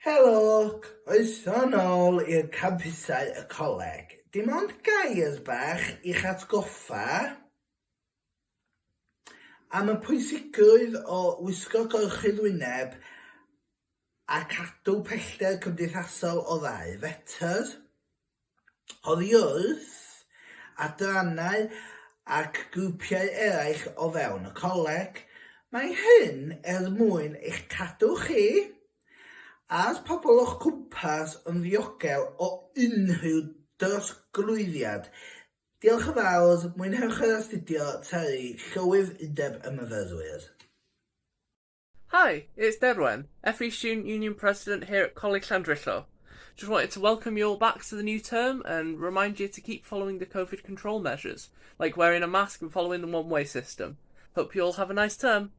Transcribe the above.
Helo, croeso nôl i'r campusau y coleg. Dim ond gair bach i'ch atgoffa am y pwysigrwydd o wisgo gorchudd wyneb a cadw pellter cymdeithasol o ddau fetr. Oddi wrth adrannau ac grwpiau eraill o fewn y coleg. Mae hyn er mwyn eich cadw chi a'r pobl o'ch cwmpas yn ddiogel o unrhyw drosglwyddiad. Diolch yn fawr, mwynhewch yr astudio, Terry, Llywydd Undeb y Myfyrwyr. Hi, it's Derwen, FE Student Union President here at Coleg Llandrillo. Just wanted to welcome you all back to the new term and remind you to keep following the COVID control measures, like wearing a mask and following the one-way system. Hope you all have a nice term.